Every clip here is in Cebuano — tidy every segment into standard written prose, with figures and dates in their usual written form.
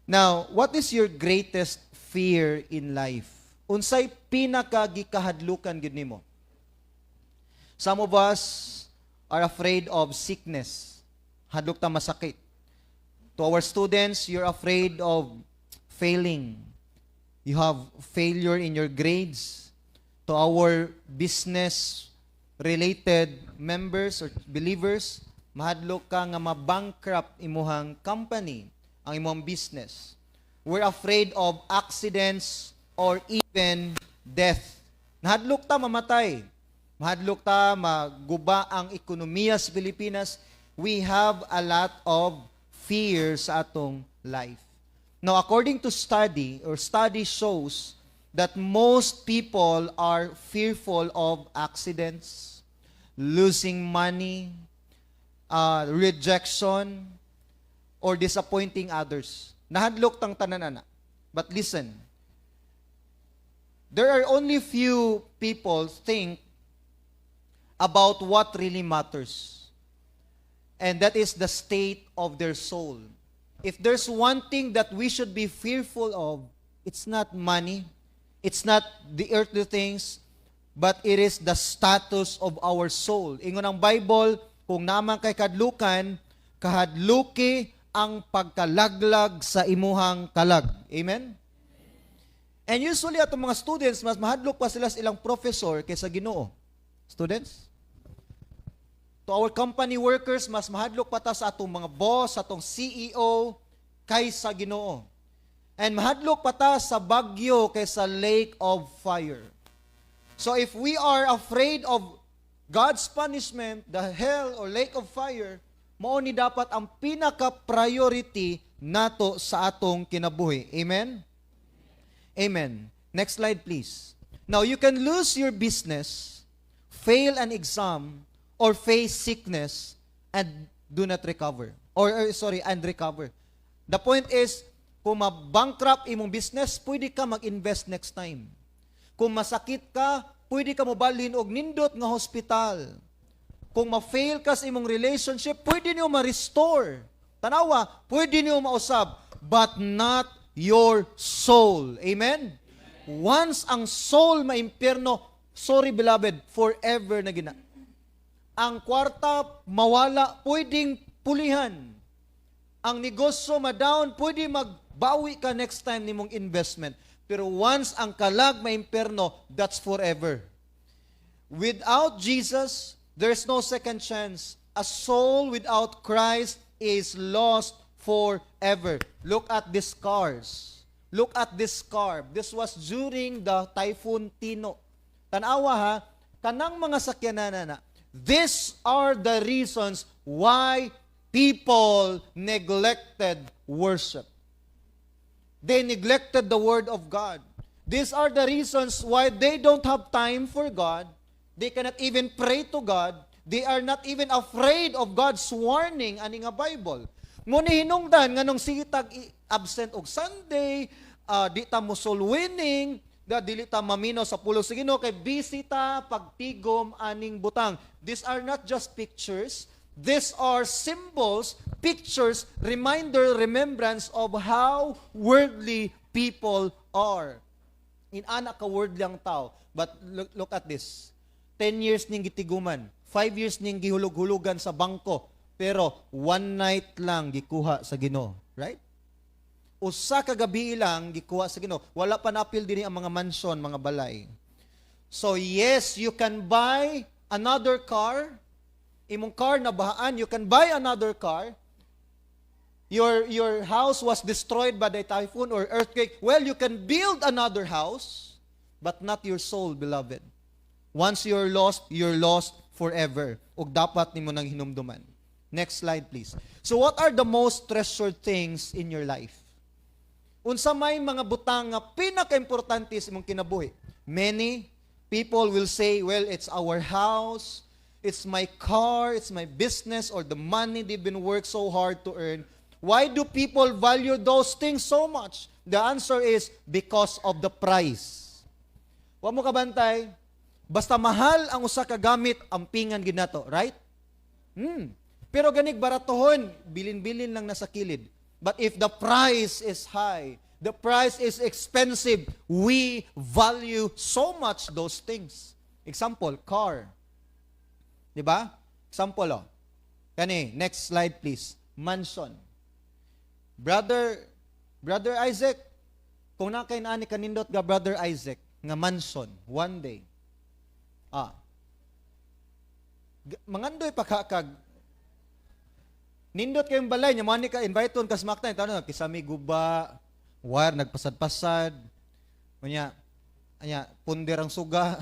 Now, what is your greatest fear in life? Unsay pinaka gikahadlukan gyud nimo? Some of us are afraid of sickness. Hadlok ta masakit. To our students, you're afraid of failing. You have failure in your grades. To our business related members or believers, mahadlok ka nga ma-bankrupt imuhang company, ang imong business. We're afraid of accidents or even death. Nahadlok ta mamatay. Mahadlok ta maguba ang ekonomiya sa Pilipinas. We have a lot of fear sa atong life. Now, according to study, or study shows that most people are fearful of accidents, losing money, rejection, or disappointing others. Nahadlok tang tanan ana. But listen, there are only few people think about what really matters. And that is the state of their soul. If there's one thing that we should be fearful of, it's not money, it's not the earthly things, but it is the status of our soul. Ingon ang Bible, kung naa man kay kahadlukan, kahadluki ang pagkalaglag sa imuhang kalag. Amen? And usually atong mga students, mas mahadlok pa sila sa ilang professor kaysa Ginoo. Students? To our company workers, mas mahadlok pa ta sa atong mga boss, sa atong CEO, kaysa Ginoo. And mahadlok pa ta sa bagyo kaysa lake of fire. So if we are afraid of God's punishment, the hell or lake of fire, mao ni dapat ang pinaka-priority nato sa atong kinabuhi. Amen? Amen. Next slide, please. Now, you can lose your business, fail an exam, or face sickness and do not recover. Or sorry, and recover. The point is, kung ma-bankrupt imong business, pwede ka mag-invest next time. Kung masakit ka, pwede ka mobalhin og nindot nga hospital. Kung ma-fail ka sa imong relationship, pwede niyo ma-restore. Tanawa, pwede niyo mausab, but not your soul. Amen? Once ang soul maimpierno, sorry, beloved, forever na gyud na. Ang kwarta mawala, pwedeng pulihan. Ang negosyo ma-down, pwede magbawi ka next time nimong investment. Pero once ang kalag maimpierno, that's forever. Without Jesus, there's no second chance. A soul without Christ is lost forever. Look at these cars. Look at this car. This was during the Typhoon Tino. Tanawa ha, kanang mga sakyanan na. These are the reasons why people neglected worship. They neglected the word of God. These are the reasons why they don't have time for God. They cannot even pray to God. They are not even afraid of God's warning ani nga Bible. Mao ni hinungdan nganong sige tag absent og Sunday, di ta mo soul winning, da dili ta mamino sa pulong sa Ginoo kay busy ta pagtigom aning butang. These are not just pictures. These are symbols, pictures, reminder, remembrance of how worldly people are. Inana ka worldly ang tao. But look, look at this. 10 years ning gitiguman, 5 years ning gihulog-hulugan sa bangko, pero one night lang gikuha sa Ginoo, right? Usa ka gabi lang gikuha sa Ginoo. Wala pa napil dinhi ang mga mansion, mga balay. So yes, you can buy another car. Imong car na bahaan, you can buy another car. Your house was destroyed by the typhoon or earthquake. Well, you can build another house, but not your soul, beloved. Once you're lost forever. Ug dapat nimo nang hinumduman. Next slide, please. So what are the most treasured things in your life? Unsa may mga butang nga pinakaimportante sa imong kinabuhi? Many people will say, "Well, it's our house, it's my car, it's my business, or the money they've been worked so hard to earn." Why do people value those things so much? The answer is because of the price. Wa mo kabantay, basta mahal ang usa ka gamit, ampingan gyud nato, right? Pero ganig baratohon, bilin-bilin lang nasa kilid. But if the price is high, the price is expensive, we value so much those things. Example, car. Di ba? Example, oh. Kani, next slide, please. Mansion. Brother Isaac, kung naa kay ani kanindot ga, Brother Isaac, nga mansion, one day. Ah. Mangandoy pa ka kag nindot kayong balay nya mo ni ka invite ka sa Mactan, tawo kisami guba, wire nagpasad-pasad. Unya, anya punder ang suga.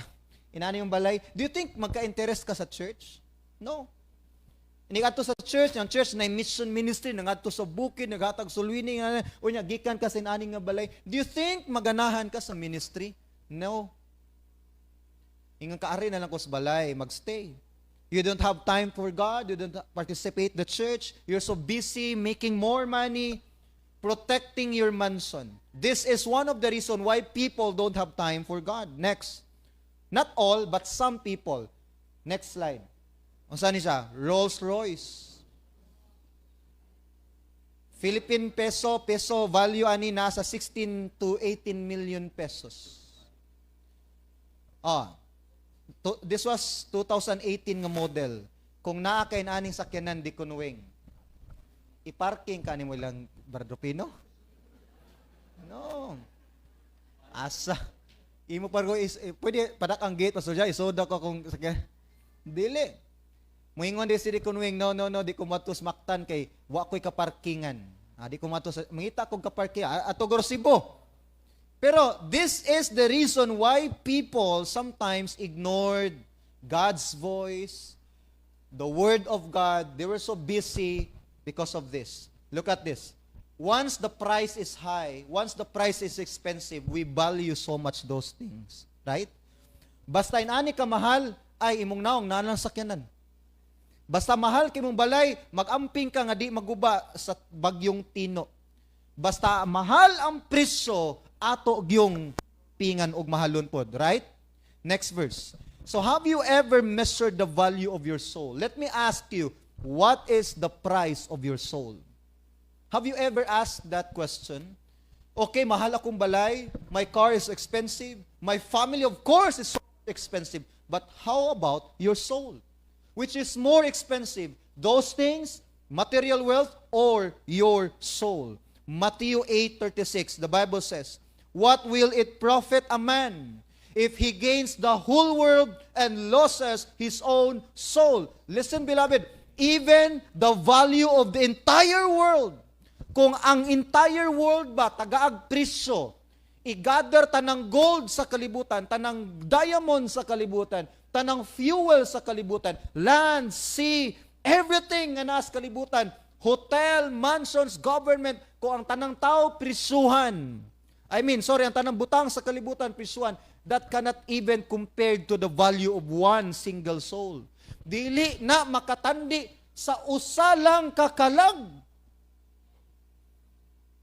Inani yung balay. Do you think magka-interest ka sa church? No. Ini adto sa church, ang church na mission ministry, nangadto sa bukid, naghatag soul winning, unya gikan ka sa inani nga balay. Do you think maganahan ka sa ministry? No. Ingon ka, "Ari na lang ko sa balay, magstay." You don't have time for God, you don't participate the church, you're so busy making more money, protecting your mansion. This is one of the reason why people don't have time for God. Next. Not all, but some people. Next slide. Unsa ni siya? Rolls Royce. Philippine peso, peso value ani nasa 16 to 18 million pesos. Ah. To, this was 2018 nga model. Kung naa kay aning sakyanan, di kunwing, i-parking ka nimo lang, Brother Pino? No. Asa. Imo pargo is eh, pwede padak ang gate, Pastor Jai, isoda ko kung sakyan. Dili. Muingon di si Kunwing, "No, no, no, di ko moadto Mactan kay wa ko'y kaparkingan. Ah, di ko moadto sa mangita kog kaparking ah, ato guro Cebu." Pero this is the reason why people sometimes ignored God's voice, the word of God. They were so busy because of this. Look at this. Once the price is high, once the price is expensive, we value so much those things. Right? Basta inani ka mahal, ay imong naong naa lang sakyanan. Basta mahal kay mong balay, mag-amping ka nga di maguba sa bagyong Tino. Basta mahal ang presyo, ato gyung pingan og mahalon pod, right? Next verse. So have you ever measured the value of your soul? Let me ask you, what is the price of your soul? Have you ever asked that question? Okay, mahal akong balay, my car is expensive, my family, of course, is so expensive, but how about your soul? Which is more expensive, those things, material wealth, or your soul? Matthew 8:36, the Bible says, "What will it profit a man if he gains the whole world and loses his own soul?" Listen, beloved, even the value of the entire world, kung ang entire world ba, tagaag presyo, i-gather tanang gold sa kalibutan, tanang diamond sa kalibutan, tanang fuel sa kalibutan, land, sea, everything nga naa sa kalibutan, hotel, mansions, government, kung ang tanang tao presyuhan, I mean, sorry, ang tanang butang sa kalibutan presyuhan, that cannot even compared to the value of one single soul. Dili na makatandi sa usa lang kakalag.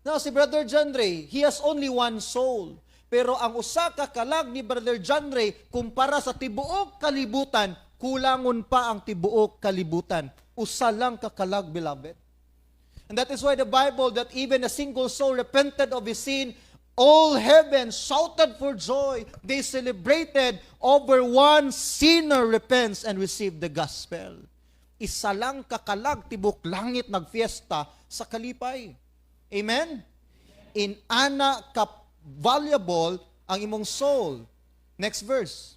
Now, si Brother John Ray, he has only one soul. Pero ang usa ka kalag ni Brother John Ray, kumpara sa tibuok kalibutan, kulangon pa ang tibuok kalibutan. Usa lang ka kalag, beloved. And that is why the Bible, that even a single soul repented of his sin, all heaven shouted for joy. They celebrated over one sinner repents and received the gospel. Isa lang kakalag, tibok langit nagfiesta sa kalipay. Amen? In ana ka valuable ang imong soul. Next verse.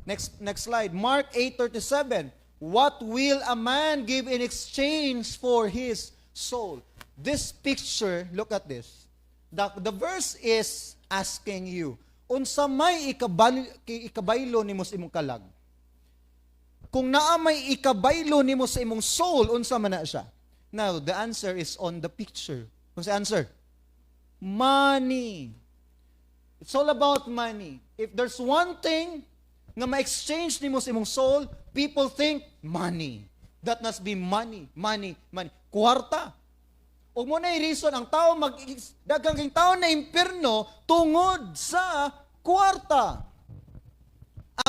Next slide. Mark 8:37. "What will a man give in exchange for his soul?" This picture, look at this. The verse is asking you, unsa may ikabaylo nimo sa imong kalag? Kung naa may ikabaylo nimo sa imong soul, unsa man na siya? Now, the answer is on the picture. Unsa answer? Money. It's all about money. If there's one thing nga ma-exchange nimo sa imong soul, people think money. That must be money, money, money. Kwarta. Ug mao na reason ang tao mag daghang king tao na impierno tungod sa kwarta.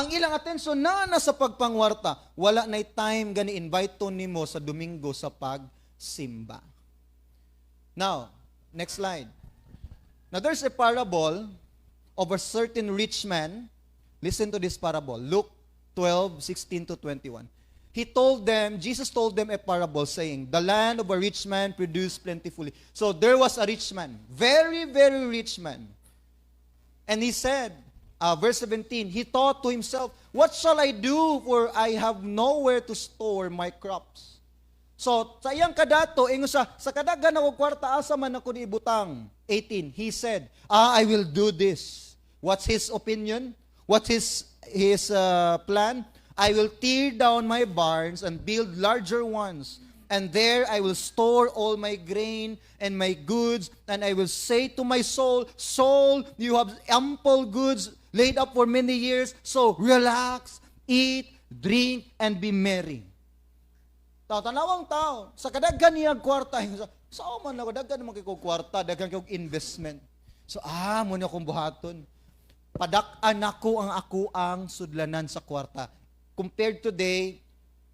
Ang ilang atensyon na na sa pagpangwarta, wala na'y time gani invite to nimo sa Domingo sa pagsimba. Now, next slide. Now there's a parable of a certain rich man. Listen to this parable. Luke 12, 16 to 21. He told them, Jesus told them a parable saying, "The land of a rich man produced plentifully." So there was a rich man, very, very rich man. And he said, verse 17, he thought to himself, "What shall I do, for I have nowhere to store my crops?" So, sa iyang kadato, ingon sa kadaghan ako kwarta, asa man ako ni ibutang? 18, he said, "Ah, I will do this." What's his opinion? What's his plan? "I will tear down my barns and build larger ones. And there I will store all my grain and my goods. And I will say to my soul, 'Soul, you have ample goods laid up for many years. So relax, eat, drink, and be merry.'" Tao, tanawang tao, sa kadaghan niya kwarta, sa man ako, daghan naman kay kog kwarta, daghan kay investment. So, mao na akong buhaton. Padak-an ako ang ako ang sudlanan sa kwarta. Compared today,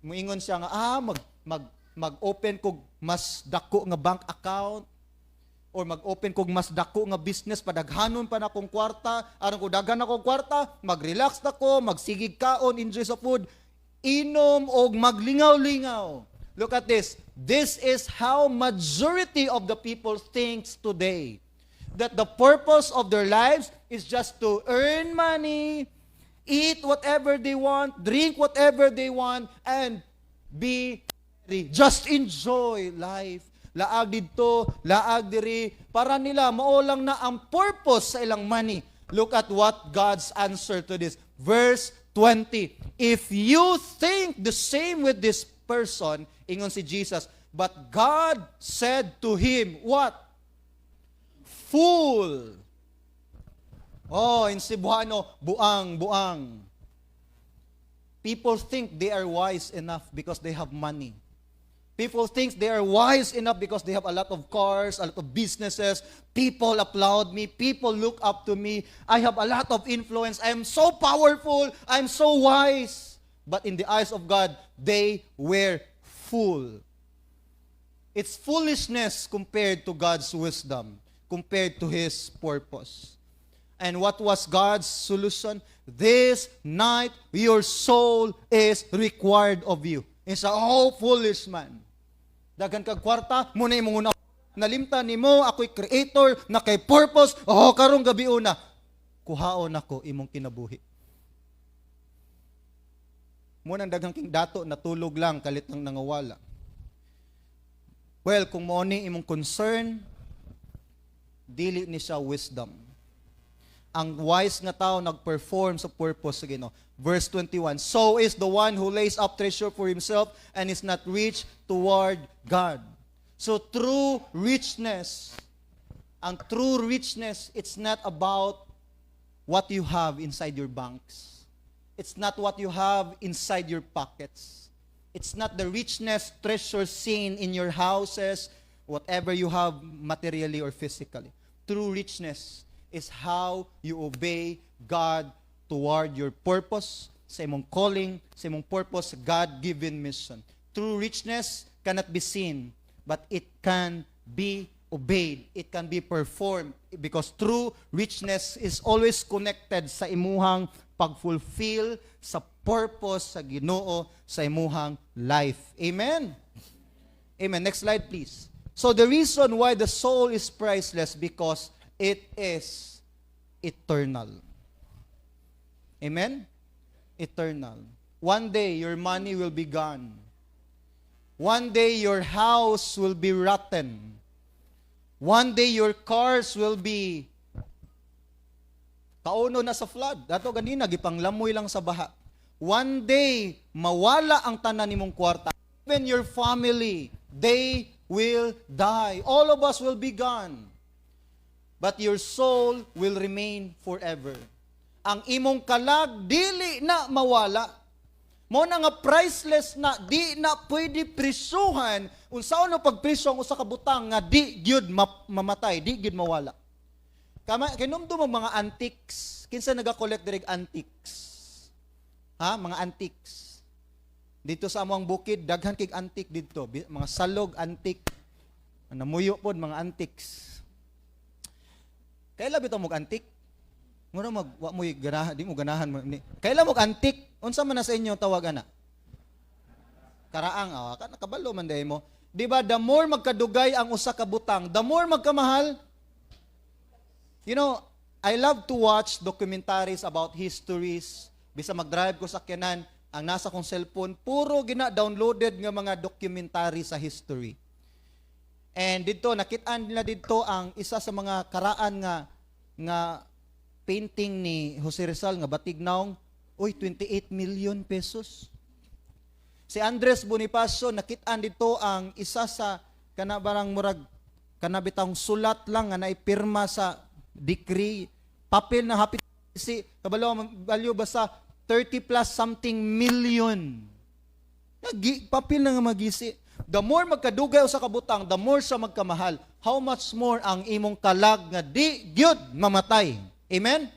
muingon siya nga, mag, mag, mag-open kog mas dako nga bank account, or mag-open kog mas dako nga business, padaghanon pa na akong kwarta, aron ko daghan akong kwarta, mag-relax na ko, magsigig kaon, enjoy sa food, inom og maglingaw-lingaw. Look at this. This is how majority of the people thinks today. That the purpose of their lives is just to earn money, eat whatever they want, drink whatever they want, and be merry. Just enjoy life. Laag didto, laag diri. Para nila, mao lang na ang purpose sa ilang money. Look at what God's answer to this. Verse 20. "If you think the same with this person," ingon si Jesus, but God said to him, what? "Fool." Oh, in Cebuano, buang, buang. People think they are wise enough because they have money. People think they are wise enough because they have a lot of cars, a lot of businesses. People applaud me. People look up to me. I have a lot of influence. I am so powerful. I am so wise. But in the eyes of God, they were fool. It's foolishness compared to God's wisdom, compared to His purpose. And what was God's solution? "This night, your soul is required of you." It's a, "Oh, foolish man. Daghan kag kwarta, mao na imong una. Nalimtan nimo, ako'y creator, na kay purpose, oh, karong gabi una. Kuhaon ako imong kinabuhi." Mao nang daghang king dato natulog lang kalit lang nangawala. Well, kung mao ni imong concern, dili ni siya wisdom. Ang wise nga tao nag-perform sa purpose sa Ginoo. Verse 21, "So is the one who lays up treasure for himself and is not rich toward God." So true richness, ang true richness, it's not about what you have inside your banks. It's not what you have inside your pockets. It's not the richness, treasure seen in your houses, whatever you have materially or physically. True richness is how you obey God toward your purpose, sa imong calling, sa imong purpose, God-given mission. True richness cannot be seen, but it can be obeyed. It can be performed because true richness is always connected sa imuhang pag-fulfill sa purpose sa Ginoo sa imuhang life. Amen. Amen. Next slide, please. So the reason why the soul is priceless, because it is eternal. Amen? Eternal. One day your money will be gone. One day your house will be rotten. One day your cars will be kauno na sa flood. Dato ganina gipanglamoy lang sa baha. One day mawala ang tanan nimong kwarta. Even your family, they will die. All of us will be gone. But your soul will remain forever. Ang imong kalag dili na mawala. Mao na nga priceless na, di na pwede presyuhan. Unsaon no pagpresyo ang usa ka butang nga di gyud mamatay, di gyud mawala? Kama kinumdum mo mga antiques. Kinsa naga-collect diri antiques? Ha, mga antiques. Dito sa among bukid daghan kig antique didto, mga salog antique. Namuyo pod mga antiques. Kaila bitaw mo antique? Mura mag wa mo ganahan, di mo ganahan mo ni. Kaila mo antique? Unsa man na sa inyo tawag ana? Karaang, ah, ka nakabalo man diay mo. Di ba, the more magkadugay ang usa ka butang, the more magkamahal? I love to watch documentaries about histories. Bisa mag-drive ko sa sakyanan, ang nasa kong cellphone, puro gina downloaded nga mga documentary sa history. And dito nakitaan nila dito ang isa sa mga karaan nga nga painting ni Jose Rizal nga Batig Naong, uy, 28 million pesos. Si Andres Bonifacio, nakitaan dito ang isa sa kana barang murag kana bitawng sulat lang nga naipirma sa decree, papel na hapit si kabalo value ba sa 30 plus something million. Nagi, papel na nga magisi. The more magkadugay sa kabutang, the more siya magkamahal. How much more ang imong kalag nga di gyud mamatay? Amen?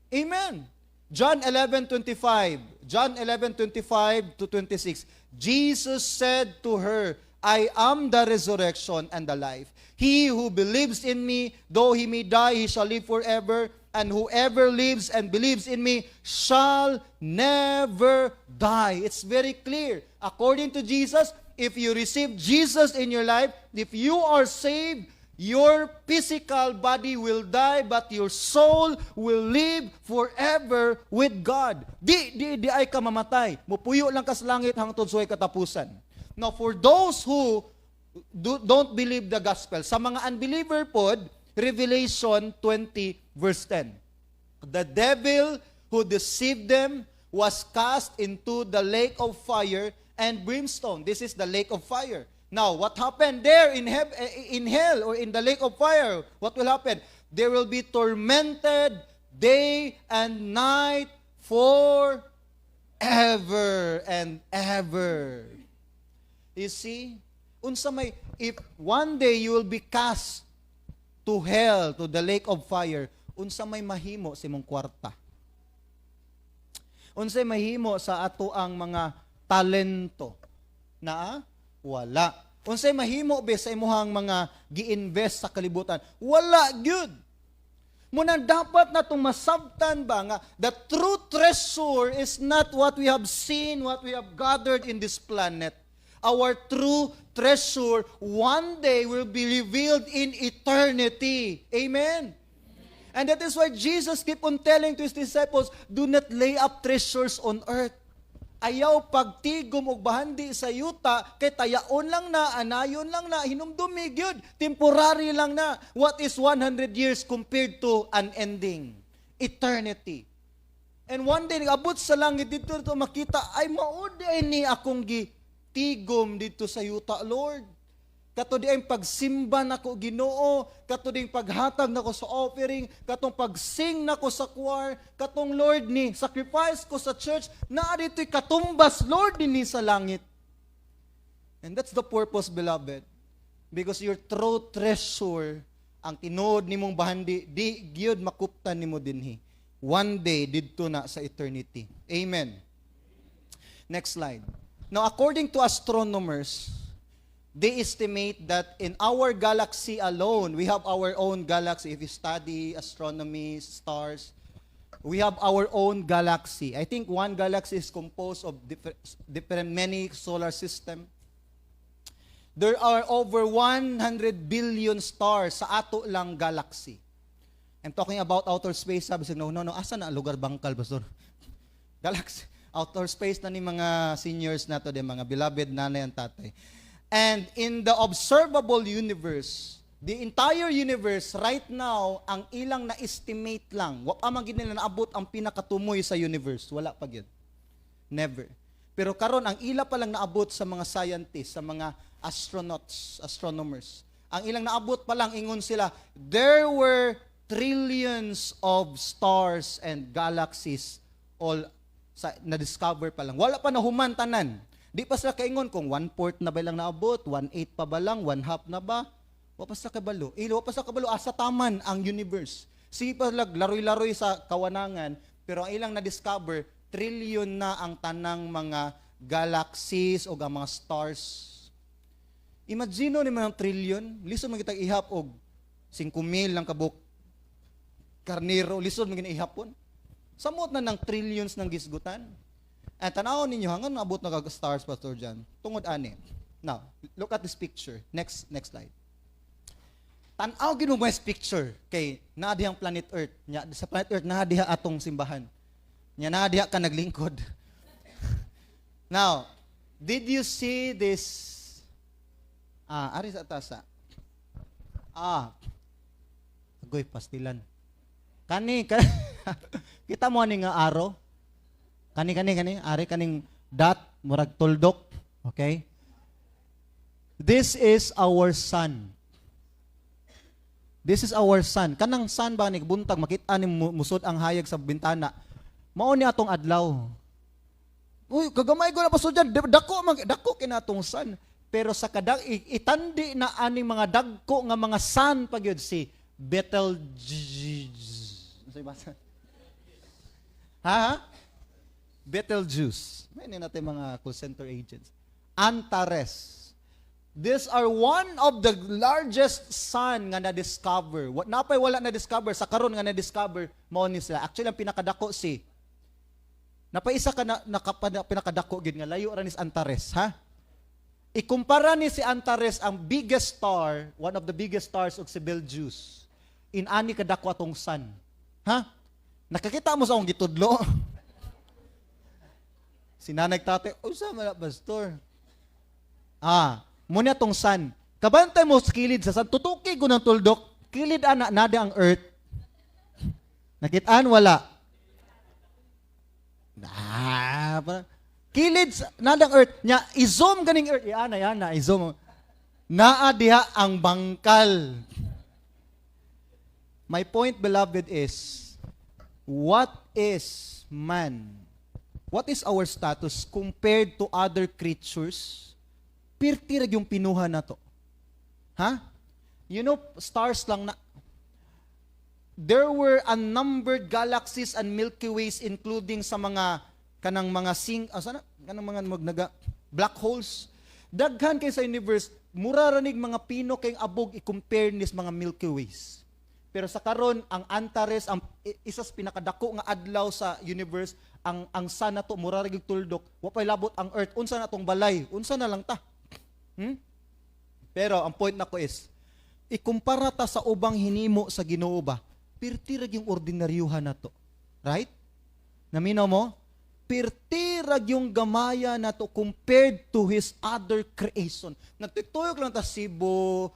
Amen. John 11:25. John 11:25 to 26. Jesus said to her, "I am the resurrection and the life. He who believes in me, though he may die, he shall live forever. And whoever lives and believes in me shall never die." It's very clear. According to Jesus, if you receive Jesus in your life, if you are saved, your physical body will die, but your soul will live forever with God. Di, di, diay ka mamatay. Mupuyo lang ka sa langit hangtod sa katapusan. Now, for those who don't believe the gospel, sa mga unbeliever pod, Revelation 20 verse 10. "The devil who deceived them was cast into the lake of fire and brimstone." This is the lake of fire. Now, what happened there in hell or in the lake of fire? What will happen? "They will be tormented day and night for ever and ever." You see? Unsa may if one day you will be cast to hell, to the lake of fire, unsa may mahimo sa imong kwarta? Unsay mahimo sa ato ang mga talento? Naa? Wala. Unsay mahimo be sa imuhang mga gi-invest sa kalibutan? Wala gyud. Muna dapat natong masabtan ba nga the true treasure is not what we have seen, what we have gathered in this planet. Our true treasure one day will be revealed in eternity. Amen. And that is why Jesus keep on telling to his disciples, "Do not lay up treasures on earth." Ayaw pagtigom og bahandi sa yuta kay tayaon lang na, anayon lang na, hinumdumi gyud, temporary lang na. What is 100 years compared to unending eternity? And one day, abot sa langit dito to makita, "Ay, mao diay ni akong gitigom dito sa yuta, Lord. Kato diay pagsimba nako, Ginoo, kato ding paghatag nako sa offering, katong pagsing nako sa choir, katong, Lord, ni sacrifice ko sa church, naa dito'y katumbas, Lord, dinhi sa langit." And that's the purpose, beloved. Because your true treasure, ang tinuod nimong bahandi, di gyud makuptan nimo dinhi. One day, didto na sa eternity. Amen. Next slide. Now, according to astronomers, they estimate that in our galaxy alone, we have our own galaxy. If you study astronomy, stars, we have our own galaxy. I think one galaxy is composed of different many solar system. There are over 100 billion stars sa ato lang galaxy. I'm talking about outer space. Sabi siya, No, asa na lugar bangkal, Pastor?" Galaxy. Outer space na ni mga seniors na to, di mga beloved nanay and tatay. And in the observable universe, the entire universe right now, ang ilang na-estimate lang, wa pa man gid nila naabot ang pinakatumoy sa universe. Wala pa gyud. Never. Pero karon ang ila pa lang naabot sa mga scientists, sa mga astronauts, astronomers. Ang ilang naabot pa lang, ingon sila, there were trillions of stars and galaxies all sa na-discover pa lang. Wala pa nahuman tanan. Di pa sila kaingon kung one-fourth na ba lang naabot, one-eighth pa ba lang, one-half na ba? Wa pa sila kabalo. Ilo, wa pa sila kabalo asa taman ang universe. Sige pa lag laroy-laroy sa kawanangan, pero ang ilang na-discover, trillion na ang tanang mga galaxies o ang mga stars. Imagine ni mga trillion, lisod man kitag ihap og 5 mil lang kabuk karnero, lisod man gina ihapon. Samot na ng trillions ng gisgutan. At tanawon ninyo hanggang naabot na kag stars, Pastor John. Tungod ani. Now, look at this picture. Next slide. Tan-aw gyud mo picture kay naa dihang planet Earth. Nya sa planet Earth naa diha atong simbahan. Nya naa diha ka naglingkod. Now, did you see this? Ah, ari sa tasa. Ah. Agoy pastilan. Kani kita mo ani nga arrow? Kani kani kani ari kaning dot, murag tuldok. Okay? This is our sun. This is our sun. Kanang sun ba ni buntag makita ni musod ang hayag sa bintana. Mao ni atong adlaw. Uy, kagamay ko na, Pastor dyan. Dako man dako kina atong sun. Pero sa kadag itandi na aning mga dagko nga mga sun pa gyud, si Betelgeuse. Ano basa? Ha? Ha? Betelgeuse. May natin mga call center agents. Antares. These are one of the largest sun nga na-discover. Napay wala na-discover, sa karon nga na-discover, mao ni sila. Actually, ang pinakadako si, napaisa ka na, pinakadako gid nga layo ra ni sa Antares, ha? Ikumpara ni si Antares, ang biggest star, one of the biggest stars, og si Betelgeuse. Inani kadako atong sun. Ha? Nakakita mo sa akong gitudlo? Si nanay, tate, "Unsa man na, Pastor?" Ah, mao na atong sun. Kabantay mo sa kilid sa sun, tutuki ko ng tuldok, kilid ana nada ang Earth. Nakitaan wala? Na, kilid sa nada ang Earth. Nya i-zoom ganing Earth, iana iana i-zoom. Naa diha ang bangkal. My point, beloved, is what is man? What is our status compared to other creatures? Pirti ra yung pinuha nato. Ha? Stars lang na there were unnumbered galaxies and Milky Ways, including sa mga kanang mga sing sana kanang mga magnaga black holes. Daghan kay sa universe, mura ra nig mga pino kay abog i-compare nis mga Milky Ways. Pero sa karon, ang Antares, ang isa sa pinakadako nga adlaw sa universe, ang sun nato mura ra gyud tuldok. Wa pay labot ang Earth. Unsa na tong balay? Unsa na lang ta? Pero ang point nako is ikumpara ta sa ubang hinimo sa Ginoo ba? Pirti ra yung ordinaryuhan nato. Right? Naminaw mo? Pirti ra yung gamaya nato compared to his other creation. Nagtutuyok lang ta Cebu,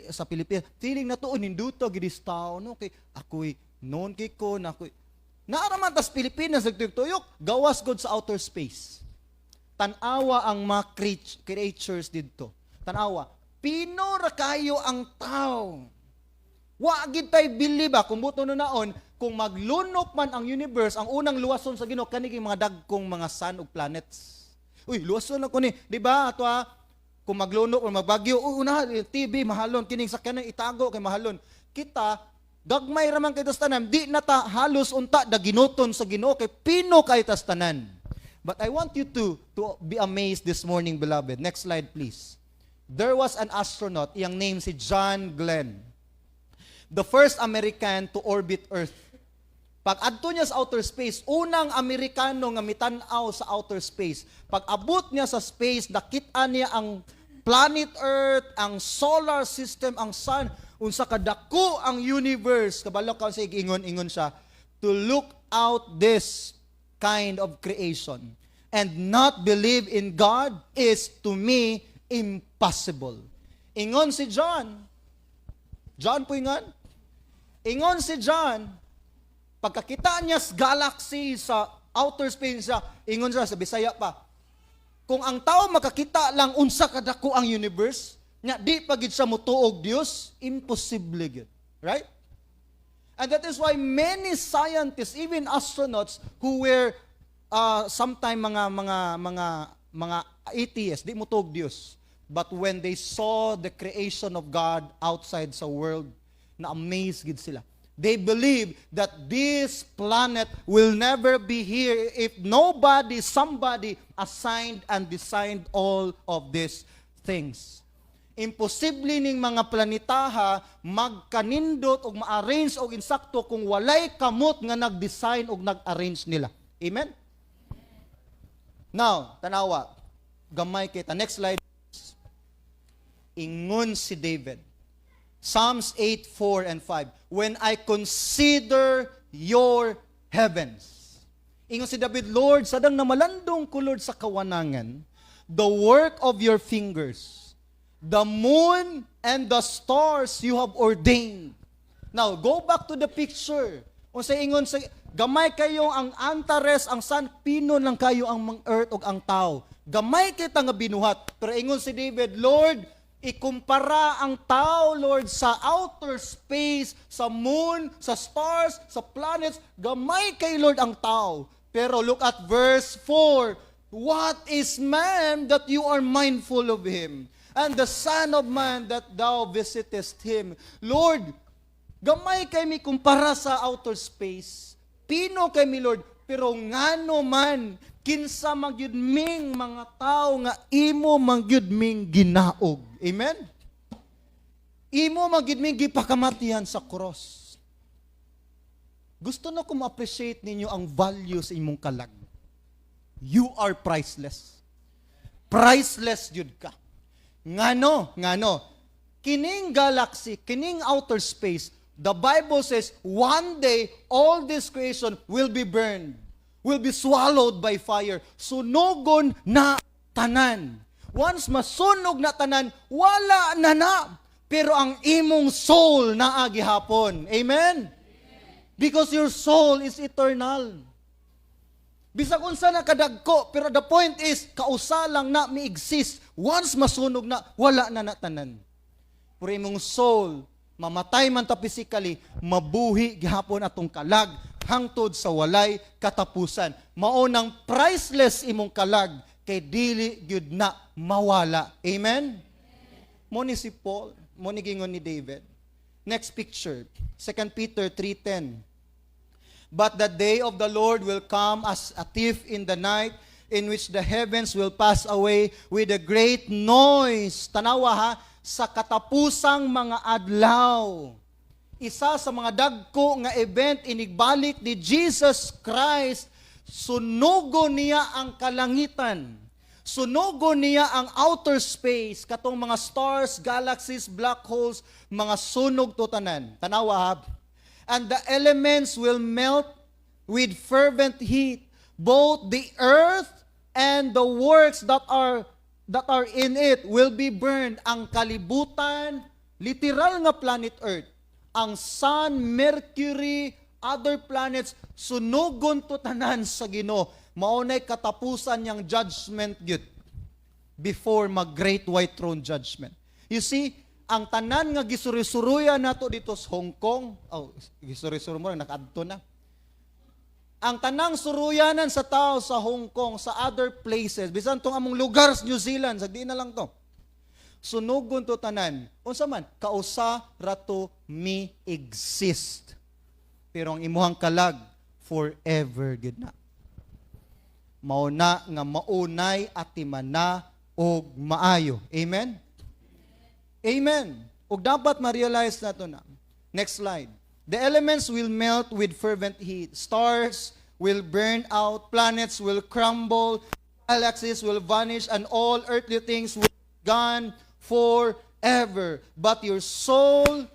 sa Pilipinas. Feeling nato, oh, ninduto gid this town, no? Kay ako'y known kay ko na ako'y Naaraman tas Pilipinas nagtuyok, gawas god sa outer space. Tanawa ang mga creatures didto. Tanawa, pino ra kayo ang tao. Wa gid tay bili ba kung buto no naon kung maglunok man ang universe, ang unang luwason sa Ginoo kani kay mga dagkong mga sun ug planets. Uy, luwason na ko ni, di ba? Ato ah, kung maglunok o magbagyo, uy, una TV mahalon, kining sakyanan itago kay mahalon. Kita gagmay ra man kay tas tanan, di na ta halos unta daginuton sa Ginoo kay pino kay tas tanan. But I want you to be amazed this morning, beloved. Next slide, please. There was an astronaut, iyang name si John Glenn. The first American to orbit Earth. Pag adto niya sa outer space, unang Amerikano nga mitan-aw sa outer space. Pag abot niya sa space, nakita niya ang planet Earth, ang solar system, ang sun, unsa kadako ang universe. Kabalo ka sa ingon-ingon siya, "To look out this kind of creation and not believe in God is to me impossible." Ingon si John, John po ingon, ingon si John, pagkakita niya sa galaxy sa outer space siya, ingon siya sa Bisaya pa, "Kung ang tao makakita lang unsa kadako ang universe, nya di pa gid siya motuog Dios, imposible gyud." Right? And that is why many scientists, even astronauts who were sometime mga atheists, di motuog Dios. But when they saw the creation of God outside sa world, na amazed gid sila. They believe that this planet will never be here if nobody, somebody assigned and designed all of these things. Imposible ning mga planetaha magkanindot og ma-arrange og insakto kung walay kamot nga nag-design og nag-arrange nila. Amen? Now, tanawa. Gamay kita. Next slide. Ingon si David. Psalms 8, 4 and 5. "When I consider your heavens." Ingon si David, "Lord, sadang namalandong ko, Lord, sa kawanangan, the work of your fingers, the moon and the stars you have ordained." Now, go back to the picture. Unsa ingon sa gamay kayo ang Antares, ang sun, pino lang kayo ang mang earth ug ang tao. Gamay kita nga binuhat. Pero ingon si David, "Lord, ikumpara ang tao, Lord, sa outer space, sa moon, sa stars, sa planets, gamay kay Lord ang tao." Pero look at verse 4. "What is man that you are mindful of him? And the son of man that thou visitest him?" Lord, gamay kay mi kumpara sa outer space. Pino kay mi, Lord, pero ngano man kinsa magyud ming mga tao nga imo mangyud ming ginaog? Amen? Imo magyud ming gipakamatihan sa cross. Gusto na ko ma-appreciate ninyo ang value sa imong kalag. You are priceless. Priceless jud ka. Ngano? Ngano? Kining galaxy, kining outer space, the Bible says one day all this creation will be burned, will be swallowed by fire. Sunugon na tanan. Once masunog na tanan, wala na na. Pero ang imong soul naa gihapon. Amen? Because your soul is eternal. Bisag unsa na kadagko, pero the point is, kausa lang na mi-exist. Once masunog na, wala na na tanan. Pero imong soul, mamatay man ta physically, mabuhi gihapon atong kalag hangtod sa walay katapusan. Mao nang priceless imong kalag kay dili gyud na mawala. Amen? Mo ni si Paul, mo ni gingon ni David. Next picture, 2 Peter 3:10. "But the day of the Lord will come as a thief in the night, in which the heavens will pass away with a great noise." Tanawa ha, sa katapusang mga adlaw. Isa sa mga dagko nga event inigbalik ni Jesus Christ, sunugo niya ang kalangitan. Sunugo niya ang outer space, katong mga stars, galaxies, black holes, mga sunog to tanan. Tanawa ha. "And the elements will melt with fervent heat. Both the earth and the works that are in it will be burned." Ang kalibutan, literal nga planet Earth, ang Sun, Mercury, other planets, sunugon to tanan sa Ginoo. Mao nay katapusan niyang judgment gyud before mag Great White Throne Judgment. You see, ang tanan nga gisuri-suruya nato dito sa Hong Kong, oh, gisuri-suro mo nakaadto na. Ang tanang suruyanan sa tao sa Hong Kong, sa other places, bisan tong among lugar sa New Zealand, sa di na lang to. Sunugon to tanan. Unsa man, kausa rato mi exist. Pero ang imuhang kalag forever gid na. Mao na nga maunay atimana og maayo. Amen? Amen. Ug dapat ma-realize nato na. Next slide. "The elements will melt with fervent heat. Stars will burn out, planets will crumble, galaxies will vanish, and all earthly things will be gone forever. But your soul,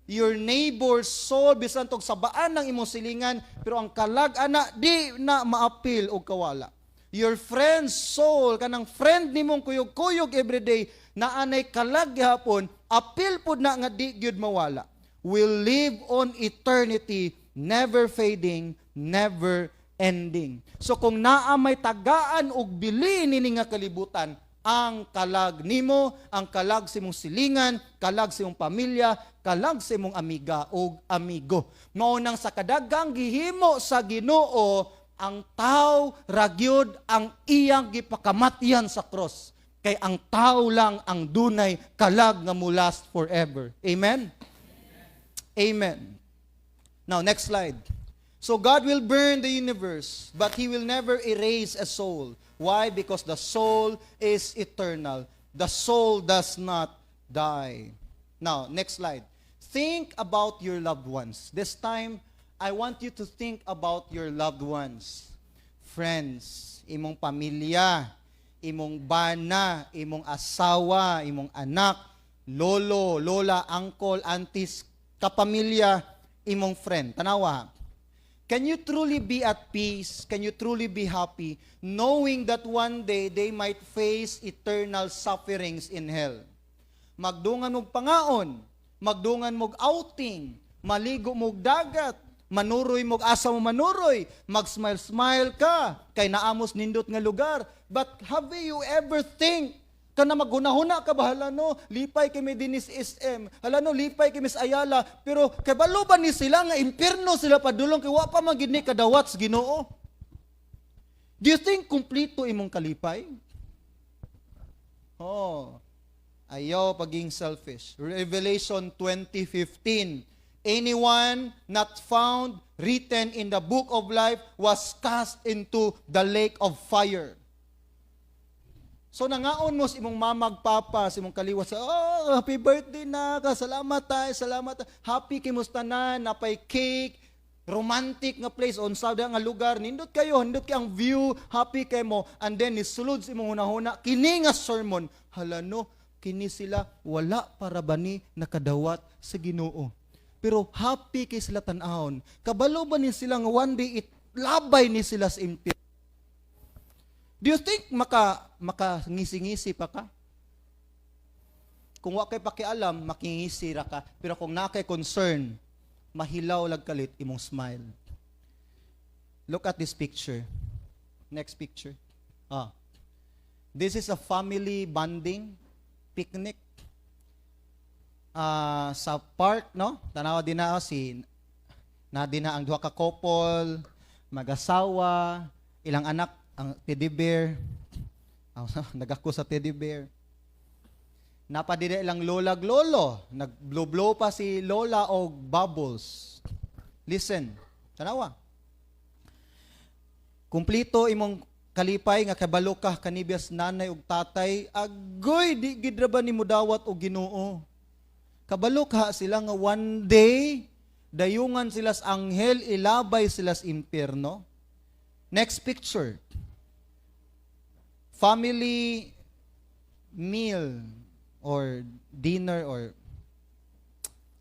your neighbor's soul, bisan tog sabaan ng imong silingan, pero ang kalag ana di na maapil og kawala. Your friend's soul, kanang friend nimong kuyog-kuyog everyday, na anay kalag gihapon, apil pud na nga di gyud mawala, will live on eternity, never fading, never ending." So kung naa may tagaan og bili nini nga kalibutan, ang kalag nimo, ang kalag sa imong silingan, kalag sa imong pamilya, kalag sa imong amiga og amigo. Mao nang sa kadaghang gihimo sa Ginoo, ang tao ragyod ang iyang gipakamatyan sa cross. Kay ang tao lang ang dunay kalag nga mo last forever. Amen? Amen. Now, next slide. So God will burn the universe, but He will never erase a soul. Why? Because the soul is eternal. The soul does not Die. Now, next slide. Think about your loved ones. This time, I want you to think about your loved ones. Friends, imong pamilya, imong bana, imong asawa, imong anak, lolo, lola, uncle, aunties, kapamilya, imong friend. Tanawa. Can you truly be at peace? Can you truly be happy knowing that one day they might face eternal sufferings in hell? Magdungan mog pangaon, magdungan mog outing, maligo mog dagat, manuroy mog asa mo manuroy, mag-smile-smile ka kay naa mos nindot nga lugar. But have you ever think kana maghunahuna ka ba, "Hala no, lipay kay mi dinhi sa SM. Hala no, lipay kay Miss Ayala," pero kabalo ba ni sila nga impierno sila padulong kay wa pa man gid ni kadawat sa Ginoo? Do you think kumpleto imong kalipay? Oh. Ayaw paging selfish. Revelation 20:15. Anyone not found written in the book of life was cast into the lake of fire. So nangaon mo sa imong mamag papa, sa imong kaliwat sa, "Oh, happy birthday na ka, salamat tay, salamat. Happy kay tanan, napay cake, romantic nga place on sa nga lugar, nindot kayo, nindot kay ang view, happy kay mo." And then nisulod sa imong hunahuna kini nga sermon, "Hala no, kini sila wala para ba ni nakadawat sa Ginoo. Pero happy kay sila tan-awon." Kabalo ba ni sila nga one day it labay ni sila sa impyerno? Do you think maka ngisi-ngisi pa ka? Kung wa kay pakialam, makingisi ra ka. Pero kung naa kay concern, mahilaw lag kalit imong smile. Look at this picture. Next picture. Ah. This is a family bonding picnic. Ah, sa park, no? Tanawa din na, oh, si na din na ang duha ka couple, mag-asawa, ilang anak, ang teddy bear. Ah, nagako sa teddy bear. Napadida ilang lolag lolo. Nag-blow-blow pa si lola og bubbles. Listen. Tanawa. Kumplito imong kalipay nga kabalo ka kanibias nanay ug tatay, agoy, di gid ra ba ni mudawat og Ginoo. Kabalo ka sila nga one day dayungan sila sa anghel, ilabay sila sa impyerno. Next picture. Family meal or dinner or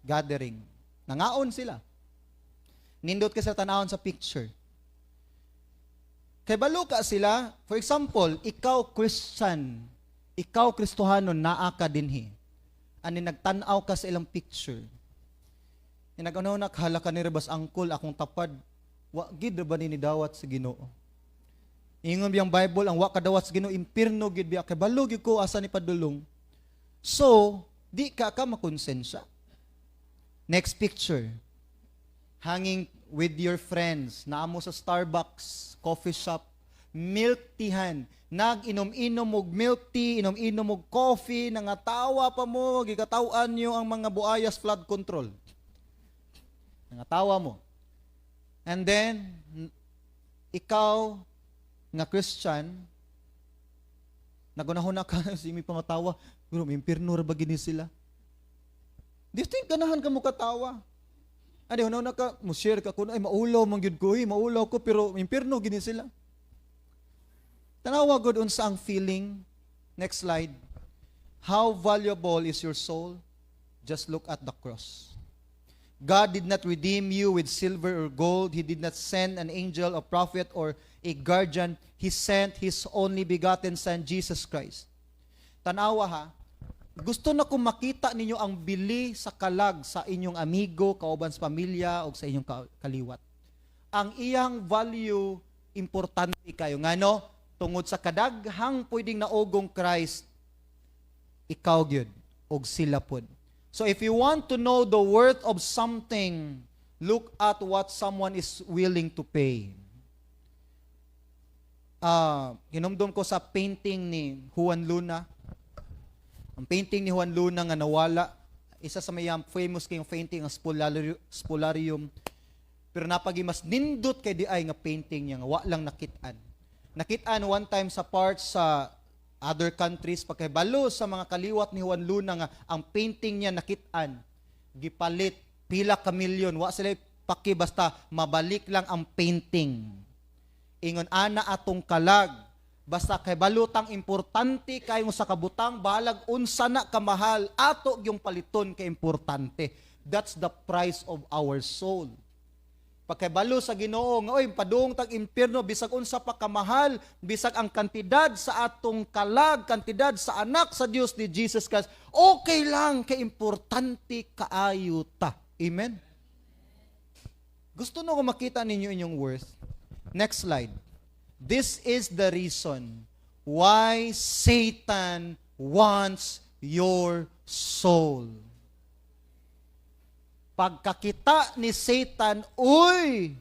gathering. Nangaon sila. Nindot ka sa tanawon sa picture. Kay balo ka sila, for example, ikaw Christian, ikaw Kristohano, naa ka dinhi. Ani nagtan-aw ka sa ilang picture. Nag-ano na hala ka ni Rebas angkol akong tapad. Wa gid ra ba ni dawat sa Ginoo? Ingon biyang Bible, ang wa kadawat sa Ginoo, impierno gid biya, kay balo gyud ko asa ni padulong. So, di ka ka makonsensya. Next picture. Hanging with your friends, naa mo sa Starbucks coffee shop, milk teahan. Nag-inom-inom og milk tea, inom-inom og coffee, nangatawa pa mo, gikatawan niyo ang mga buayas flood control. Nangatawa mo. And then, ikaw nga Christian, nagunahon na ka sa imi pangatawa, pero may impierno ra ba gini sila? Do you think ganahan ka mo katawa? Ani hunahuna na ka, mo share ka kuno, "Ay, maulaw man gyud ko, eh, maulaw ko, pero impierno gini sila." Tanawa gud unsa ang feeling. Next slide. How valuable is your soul? Just look at the cross. God did not redeem you with silver or gold. He did not send an angel, a prophet, or a guardian. He sent His only begotten Son, Jesus Christ. Tanawa ha, gusto na kong makita ninyo ang bili sa kalag sa inyong amigo, kauban sa pamilya, o sa inyong kaliwat. Ang iyang value, importante kayo. Ngano, tungod sa kadaghang pwedeng naugong Christ, ikaw gyud og sila pod. So if you want to know the worth of something, look at what someone is willing to pay. Hinumdum ko sa painting ni Juan Luna. Ang painting ni Juan Luna nga nawala, isa sa may famous kayong painting, ang Spoliarium. Pero napagi mas nindot kay di ay nga painting niya nga wa lang nakit-an. Nakit-an one time sa part sa Other countries, pagkahibalo sa mga kaliwat ni Juan Luna nga ang painting niya nakit-an, gipalit pila ka milyon, wa sila paki basta mabalik lang ang painting. Ingon ana atong kalag, basta kay balutang importante kayo sa kabutang, balag unsa na kamahal, ato yung paliton kay importante. That's the price of our soul. Pagkabalo sa Ginoo nga, oy, padung tag impierno bisag unsa pa kamahal, bisag ang kantidad sa atong kalag, kantidad sa anak sa Dios ni Jesus Christ, okay lang kay importante kaayo ta. Amen. Gusto no ko makita ninyo inyong worth. Next slide. This is the reason why Satan wants your soul. Pagkakita ni Satan, "Uy,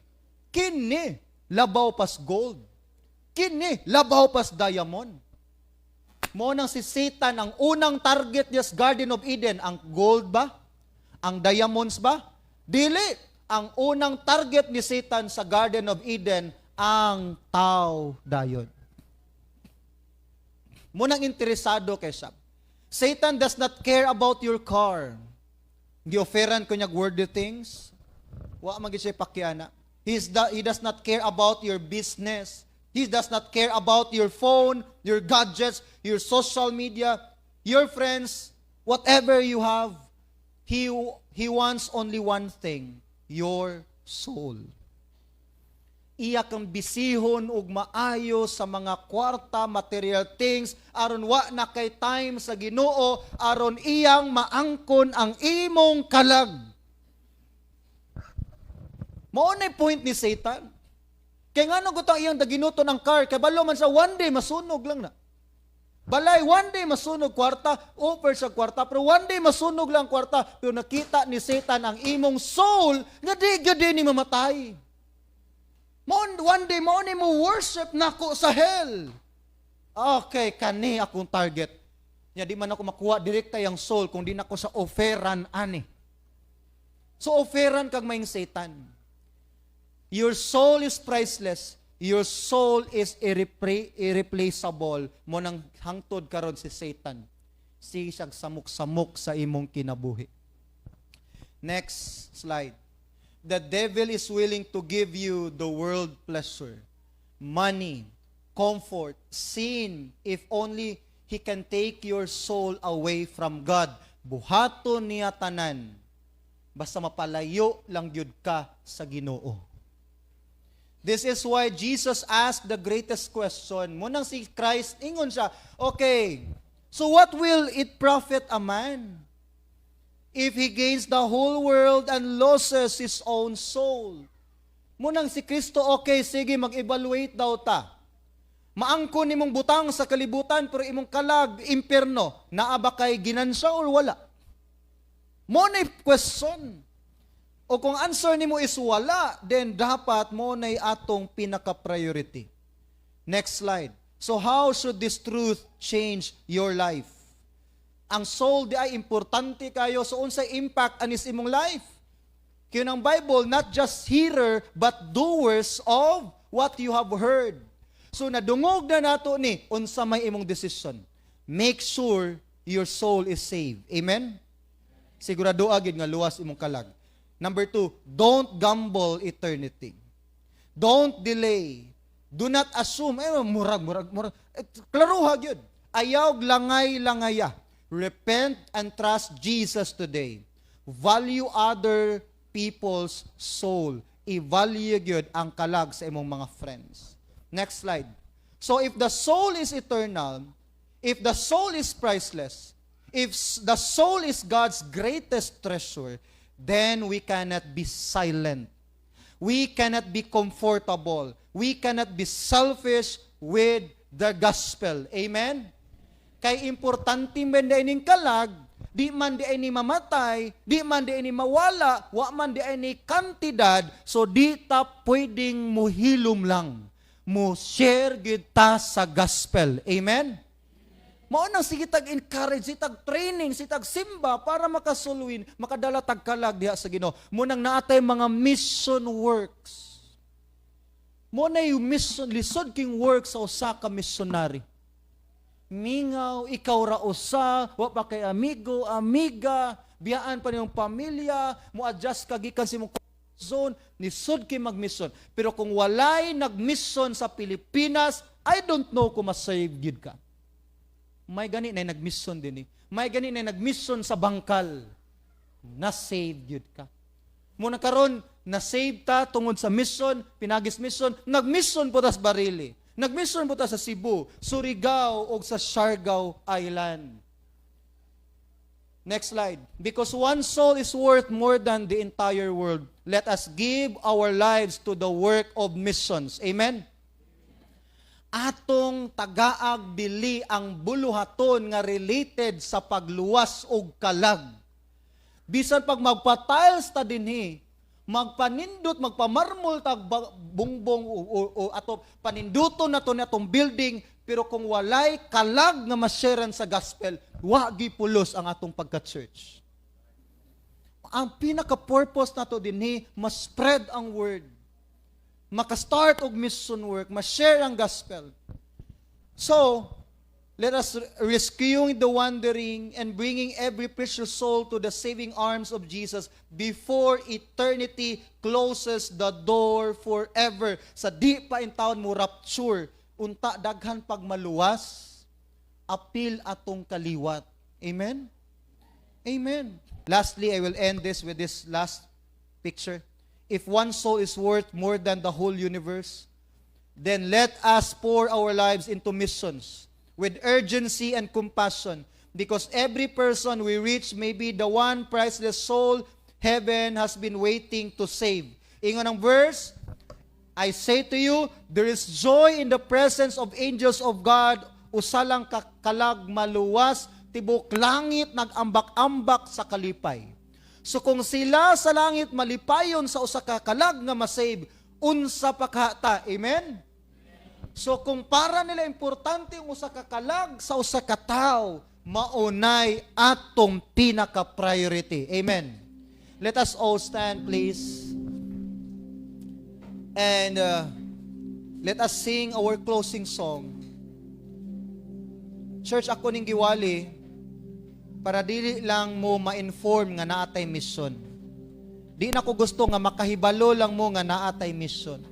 kini, labaw pas gold. Kini, labaw pas diamond." Mo nang si Satan, ang unang target niya sa Garden of Eden, ang gold ba? Ang diamonds ba? Dili. Ang unang target ni Satan sa Garden of Eden, ang tao dayon. Mo nang interesado kay siya. Satan does not care about your car. Gi-offeran ko niya worldly things. Wa man gyud siya pakiana. He does not care about your business. He does not care about your phone, your gadgets, your social media, your friends, whatever you have. He wants only one thing, your soul. Iya kang bisihon og maayo sa mga kwarta, material things, aron wa na kay time sa Ginoo, aron iyang maangkon ang imong kalag. Mao na point ni Satan. Kay ngano gutang iyang daginuton ang car, kay balo man sa one day masunog lang na. Balay, one day masunog kwarta, offer sa kwarta, pero one day masunog lang kwarta, pero nakita ni Satan ang imong soul nga di gyud ni mamatay. Mo one day mo ni mo worship nako sa hell. Okay, kani akong target. Nya di man ako makuha direkta yung soul kung di nako sa offeran ani. So offeran kag maing Satan. Your soul is priceless. Your soul is irreplaceable. Mo nang hangtod karon si Satan, sige siyang samok-samok sa imong kinabuhi. Next slide. The devil is willing to give you the world pleasure, money, comfort, sin, if only he can take your soul away from God. Buhaton niya tanan. Basta mapalayo lang gyud ka sa Ginoo. This is why Jesus asked the greatest question. Munang si Christ, ingon siya, "Okay, so what will it profit a man if he gains the whole world and loses his own soul?" Munang si Kristo, okay, sige, mag-evaluate daw ta. Maangkon nimong butang sa kalibutan pero imong kalag, impierno, naa ba kay ginansya or wala? Mo na question. O kung answer nimo is wala, then dapat mo na atong pinaka-priority. Next slide. So how should this truth change your life? Ang soul di ay importante kayo. So unsay impact anis imong life? Kaya ng Bible, not just hearer, but doers of what you have heard. So nadungog na nato ni, unsa may imong decision? Make sure your soul is saved. Amen? Sigurado agad nga luwas imong kalag. Number two, don't gamble eternity. Don't delay. Do not assume, eh, murag, murag, murag. Eh, klaruha gyud. Ayaw langay, langaya. Repent and trust Jesus today. Value other people's soul. I-value gyud ang kalag sa imong mga friends. Next slide. So if the soul is eternal, if the soul is priceless, if the soul is God's greatest treasure, then we cannot be silent. We cannot be comfortable. We cannot be selfish with the gospel. Amen? Kay importante man di ning kalag, di man di ni mamatay, di man di ni mawala, wa man di ni kantidad, so di ta pwedeng muhilom lang. Mo share gyud ta sa gospel. Amen? Mao nang sige tag encourage, sige tag training, sige tag simba para makasulwin, makadala tag kalag diha sa Ginoo. Mo nang naatay mga mission works. Mo na yung mission, lisod king work sa usa ka missionary. Mingaw, ikaw ra usa, wa pa kay amigo, amiga, biyaan pa niyong pamilya, mo adjust ka gikan sa imong zone, nisod kay mag-mission. Pero kung walay nag-mission sa Pilipinas, I don't know kung masave gyud ka. May gani na nag-mission din eh. May gani na nag-mission sa Bangkal. Na-save gyud ka. Muna karon na-save ta tungod sa mission, pinagis mission, nag-mission po ta sa Barili. Nag-mission po ta sa Cebu, Surigao o sa Siargao Island. Next slide. Because one soul is worth more than the entire world, let us give our lives to the work of missions. Amen? Atong tagaag dili ang buluhaton nga related sa pagluwas og kalag. Bisan pag magpa-tiles ta dinhi, magpanindot, magpamarmol tag bungbong o ato paninduton nato ni atong building, pero kung walay kalag nga masharean sa gospel, wa pulos ang atong pagka-church. Ang pinaka-purpose nato dinhi, ma-spread ang word. Maka-start og mission work, ma-share ang gospel. So, let us rescuing the wandering and bringing every precious soul to the saving arms of Jesus before eternity closes the door forever. Sa di pa intawon mo rapture, unta daghan pag maluwas, apil atong kaliwat. Amen? Amen. Lastly, I will end this with this last picture. If one soul is worth more than the whole universe, then let us pour our lives into missions with urgency and compassion, because every person we reach may be the one priceless soul heaven has been waiting to save. Ingon ang verse, "I say to you, there is joy in the presence of angels of God." Usa lang ka kalag maluwas, tibok langit nag-ambak-ambak sa kalipay. So kung sila sa langit malipayon sa usa ka kalag nga masave, unsa pa ka ta? Amen? So kung para nila importante ang usa ka kalag sa usa ka tawo, maunay atong pinaka-priority. Amen. Let us all stand, please. And let us sing our closing song. Church, ako ning giwali para dili lang mo ma-inform nga naa tay mission. Di na ko gusto nga makahibalo lang mo nga naa tay mission.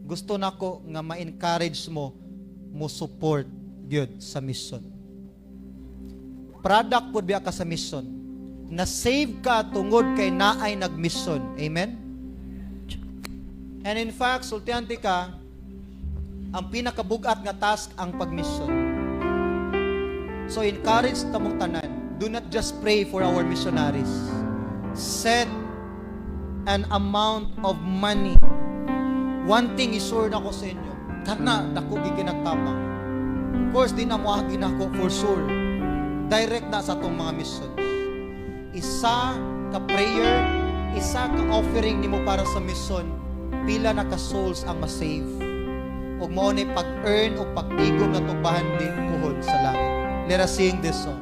Gusto nako nga ma-encourage mo mo support gyud sa mission. Product pud biya ka sa mission. Na-save ka tungod kay naay nag-mission. Amen? And in fact, sultihan tika, ang pinakabugat nga task ang pag-mission. So encourage tamong tanan. Do not just pray for our missionaries. Set an amount of money. One thing is sure nako sa inyo. Kana dako gyud kinagtabang. Of course, di na moagi nako for sure. Direct na sa atong mga missions. Isa ka prayer, isa ka offering nimo para sa mission, pila na ka souls ang ma-save. Ug mao ni pag-earn o pagtigom na bahandi kuhon sa langit. Let us sing this song.